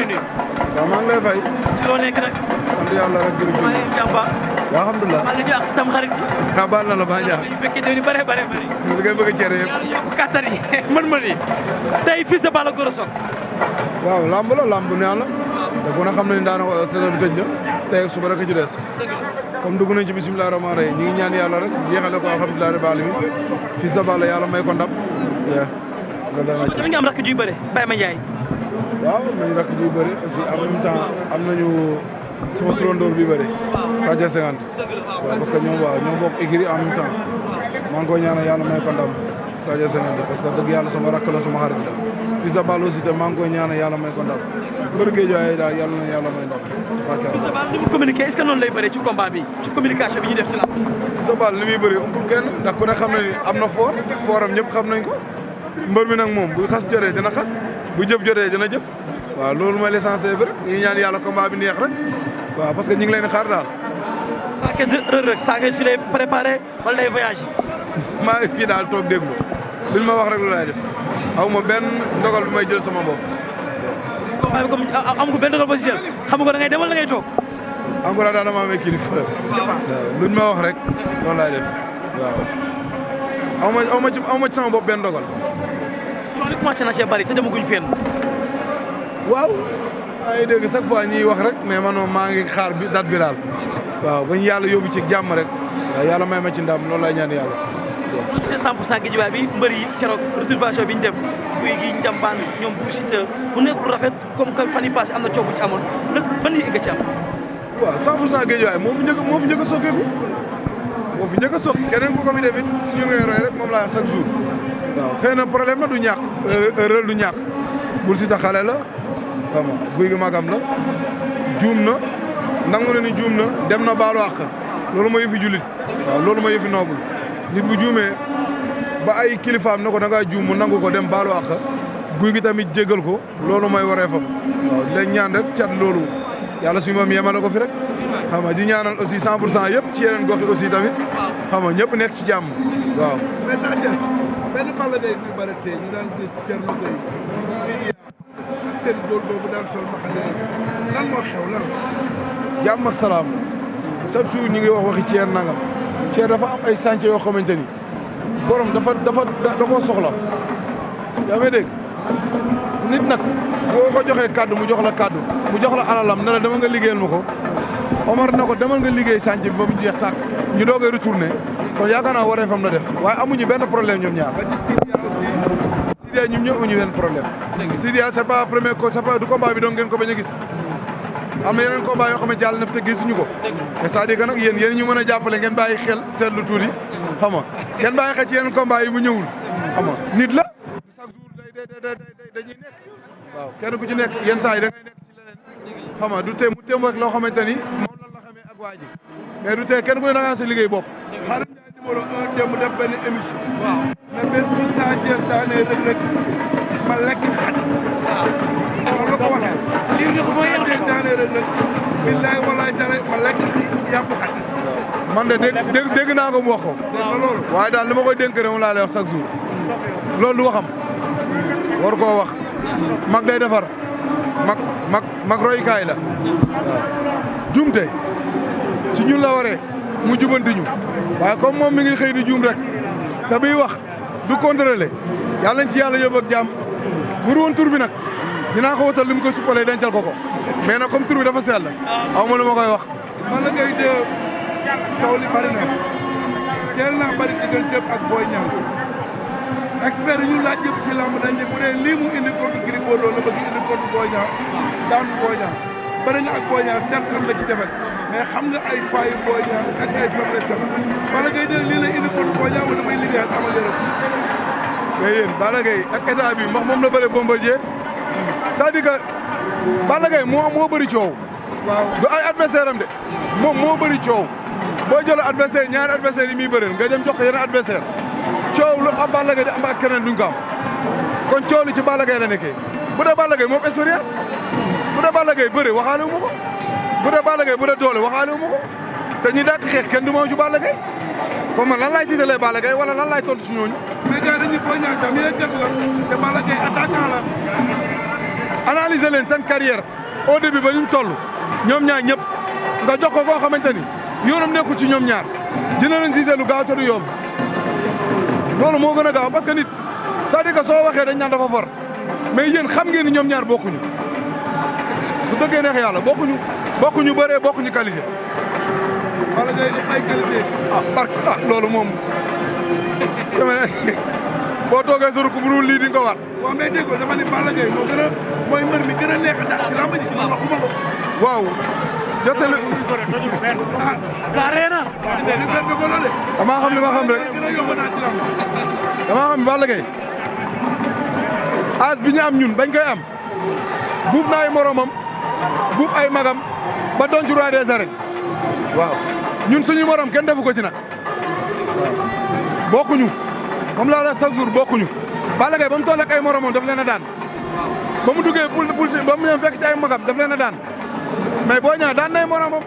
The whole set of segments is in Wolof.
lay nuyu. waaw maa ngi lay fay. ci loo nekk nag. sant yàlla rek jërëjëf. maa ngi leen jàmm ba. alhamdulilah. maa ngi leen di wax si tam xarit gi. ah baal na la maa jaar. ñu fekkee déwén yu bëree bëri. li ngay bëgg a cere yëpp. yàlla yokk kattan yi mën-mën yi. tey Fils de Balla Gora Sock. waaw lamb la lamb bu neex la. te ku ne xam na ni daanaka saison bi tëj na. tey ak suba rek a ci des. comme dugg nañ ci bisimilah rahmaani rahiim ñi ngi ñaan yàlla rek jeexale ko alhamdulilah rabbil alamin. Fils de Balla yàlla may ko ndam. su ma am rakk juy bëre Baye Mandiaye. waaw am nañu rakk juy bëre aussi en même temps am nañu suma trondoor bi bëre. Sadio 50. waaw parce que ñoo bokk écurie en même temps. maa ngi koy ñaanal yàlla may ko ndam Sadio 50 parce que dëgg yàlla sama rakk la sama xarit la. Fils de Balla aussi te maa ngi koy ñaanal yàlla may ko ndam. mbër Guédiawaye daal yàlla na yàlla may ndam. Fils de Balla ni mu communiqué est-ce que noonu lay bëree ci combat bi ci communication bi ñu def ci la. Fils de Balla li muy bëri umpul kenn ndax ku ne xam na ni am na fooram ñëpp xam nañ ko mbër mi nag moom bu xas jotee dina xas bu jëf jotee dina jëf waaw loolu mooy l'essentiel bi rek ñu ñaan yàlla combat bi neex rek waaw parce que ñu ngi leen di xaar daal. Sa Thiès Reug Reug Sa Thiès fi lay préparé wala lay voyagé. maa ngi fii daal toog déglu li ma wax rek lu laay def aw ma benn ndogal bi may jël sama bopp. combat bi comme am ko benn ndogal boo si jël xam nga da ngay demal da ngay toog. encore daal dama amee kilifa. waaw luñ ma wax rek loolu laay def waaw. aw ma ci sama bopp benn ndogal. coono li commencé na cee bari te demaguñ fenn. waaw maa ngi dégg chaque fois ñuy wax rek mais man moom maa ngi xaar bi date bi daal waaw bañ yàlla yóbbu ci jàmm rek waaw yàlla may ma ci ndam loolu lay ñaan yàlla. bu ñu gisee 100% Guédiawaye bi mbër yi keroog retourvation bi ñu def guy gi njambaan ñoom bu Siteu mu nekk lu rafet comme que fan yii passé am na coow bu ci amoon lan ban yëg nga ci am. waaw 100% Guédiawaye moo fi njëkk a sokkeeku moo fi njëkk a sokki keneen ku ko fi def it suñu ngay roy rek moom laa chaque jour waaw xëy na problème na du ñàkk erreur du ñàkk Bou Siteu xale la xam nga guy gi magam la juum na nangu na ni juum na dem na baalu àq loolu mooy yëfi jullit waaw loolu mooy yëfi noble nit bu juumee ba ay kilifaam ne ko da ngaa juum mu nangu ko dem baalu àq guy gi tamit jéggal ko loolu mooy waree fam waaw di leen ñaan rek cat loolu yàlla suñu moom yemale ko fi rek xam nga di ñaanal aussi 100% yëpp ci yeneen gox yi aussi tamit xam nga ñëpp nekk ci jàmm waaw. mais Sa Thiès benn Balla Gaye buy bëri tey ñu daan gis Thierno Gueye Sidia ak seen góor googu daan sol ma xam ne lan moo xew lan. jàmm ak salaam chaque jour ñu ngi wax waxi Thier nangam Thier dafa am ay chantier yoo xamante ni borom da koo soxla yaa may dégg nit nag boo ko joxee kaddu mu jox la kaddu mu jox la alalam ne la dama nga liggéeyal ma ko Omar na ko demal nga liggéey chantier bi ba mu jeex tàkk ñu doogay retourné kon yaakaar naa waree fam la def waaye amuñu benn problème ñoom ñaar. ba ci Sidia aussi. Sidia ñun ñëpp amuñu benn problème. Sidia c'est pas premier c'est pas du combat bi donc ngeen ko bañ a gis. am na yeneen combat yoo xam ne jàll na fi te gisuñu ko. te c'est-à-dire que nag yéen ñu mën a jàppale ngeen bàyyi xel seetlu tuuti xam nga ngeen bàyyi xel ci yeneen combat yi mu ñëwul xam nga nit la chaque jour dañuy nekk waaw kenn ku ci nekk yenn saa yi da ngay nekk ci leneen xam nga du tee mu téem rek loo xamante ni moom la xamee ak waa ji mais du tee kenn ku ne da ngaa sa liggéey bopp. Xaadim Njaay numéro 1 démb def benn émission. waaw ne bés bu Sa Thiès daanee Reug Reug ma lekk xaj. waaw loolu la ko waxee. liir bi mooy Sa Thiès daanee Reug Reug billaay walaay tale ma lekk yàpp xaj. man de dégg naa ko mu wax ko. loolu. waaye daal li ma koy dénk rek moom laa lay wax chaque jour loolu du waxam war koo wax mag day defar mag roykaay la waaw jumte ci ñun la waree mu jubanti ñu waaye comme moom mi ngi xëy di juum rek te biy wax du contrôler yàlla nañ ci yàlla yóbbu ak jàmm bu woon tur bi nag dinaa ko wutal li mu ko suppalee dencal ko mais nag comme tur bi dafa sell aw ma lu ma koy wax. Balla Gaye de coow li bari na teel naa bari digganteem ak Boy Niang expert yi ñu laaj yëpp ci lamb dañ ne bu dee lii mu indi contre Gris Bordeaux la bëgg indi contre Boy Niang daanu Boy Niang bëri nga ak Boy Niang certes am nga ci defet mais xam nga ay failles Boy Niang ak ay faiblesse Balla Gaye de lii la indi contre Boy Niang wala damay liggéeyal amal yërëm. mais yéen Balla Gaye ak état bi moom la bëre Bombardier c'est-à-dire que Balla Gaye moo bëri coow. waaw du ay adversaire am de moom moo bëri coow boo jëlee adversaire ñaari adversaire yi muy bëreel nga dem jox ko yeneen adversaire coow lu am Balla Gaye di am ak keneen duñ ko am kon coow li ci Balla Gaye la nekkee bu dee Balla Gaye moom expérience bu dee Balla Gaye bëre waxaale wu ma ko bu dee Balla Gaye bu dee doole waxaale wu ma ko te ñi dàq xeex kenn du ma ci Balla Gaye kon man lan laay tiitalee Balla Gaye wala lan laay tontu si ñooñu. mais gars dañuy Boy Niang tam yëkkat la te Balla Gaye attaquant la. analyser leen seen carrière au début ba ñu toll ñoom ñaar ñëpp nga jox ko koo xamante ni yoonam nekkul ci ñoom ñaar dina leen gisee lu gaaw te du yomb loolu moo gën a gaaw parce que nit c'est-à-dire que soo waxee dañ naan dafa for mais yéen xam ngeen ni ñoom ñaar bokkuñu bu dëggee neex yàlla bokkuñu bëree bokkuñu qualité. wala ngay ëpp ay qualité. loolu moom boo toogee sa rukk bu dul lii di nga ko war. waaw mais dégg nga dama ni Balla Gaye moo gën a mooy mbër mi gën a neex a dax ci lamb ji man waxuma ko. waaw jotale. saa reena. damaa xam li ma xam rek. gën a yomb naa ci lamb. damaa xam ne Balla Gaye âge bi ñu am ñun bañ koy am buub na ay moromam buub ay magam ba doon ci roi des arènes waaw ñun suñu morom kenn defu ko ci nag waaw bokkuñu moom laa la chaque jour bokkuñu Balla Gaye ba mu toll ak ay moromam daf leen a daan ba mu duggee pul ba mu ñëw fekk ci ay magam daf leen a daan mais boo ñëwee daan na ay moromam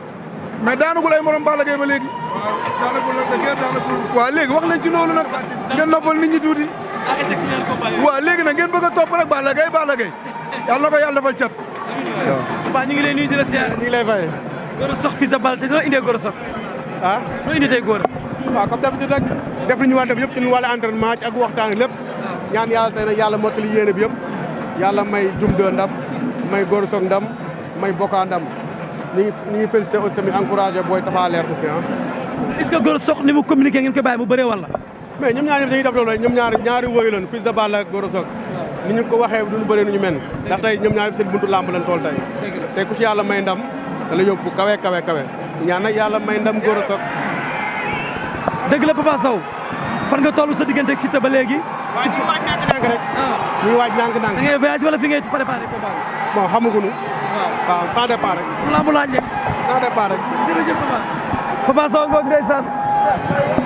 mais daanugul ay morom Balla Gaye ba léegi. waaw daanaka la dëgër daanaka. waaw léegi wax leen ci loolu nag ngeen noppal nit ñi tuuti. waaw léegi nag ngeen bëgg a topp rek Balla Gaye yàlla na ko yàlla defal cat. waaw papa ñu ngi lay nuyu di la siyaar. ñu ngi lay fay. Gora Sock fils de Balla te noo indee Gora Sock. ah noo indi tey Gora. waaw comme d'habitude rek def li ñu war def yëpp ci wàllu entraînement ci ak waxtaan lépp ñaan yàlla tey nag yàlla mottali yéene bi yëpp yàlla may Dioum 2 ndam may Gora Sock ndam may Boka ndam ñu ngi félicité aussi tamit encouragé booy Tapha Leer aussi ah. est-ce que Gora Sock ni mu communiqué ngeen ko bàyyi mu bëree wala. mais ñoom ñaar ñëpp dañuy def loolu rek ñoom ñaari woyu lañu fils de Balla ak Gora Sock ni ñu ko waxee duñu bëree nu ñu mel ndax tey ñoom ñaar seen buntu làmb lañ tool tey tey ku ci yàlla may ndam da la yóbbu fu kawe ñaan nag yàlla may ndam Gora Sock. dëgg la Papa Sow fan nga toll sa diggante ak Siteu ba léegi. waaw ñu ngi waaj ndànk-ndànk rek. ñu ngi waaj ndànk-ndànk. da ngay voyage wala fi ngay préparé combat bi. bon xamaguñu. waaw sans départ rek. lambu laaj njëkk. sans départ rek. jërëjëf Papa. Papa Sow ngoog ndeysaan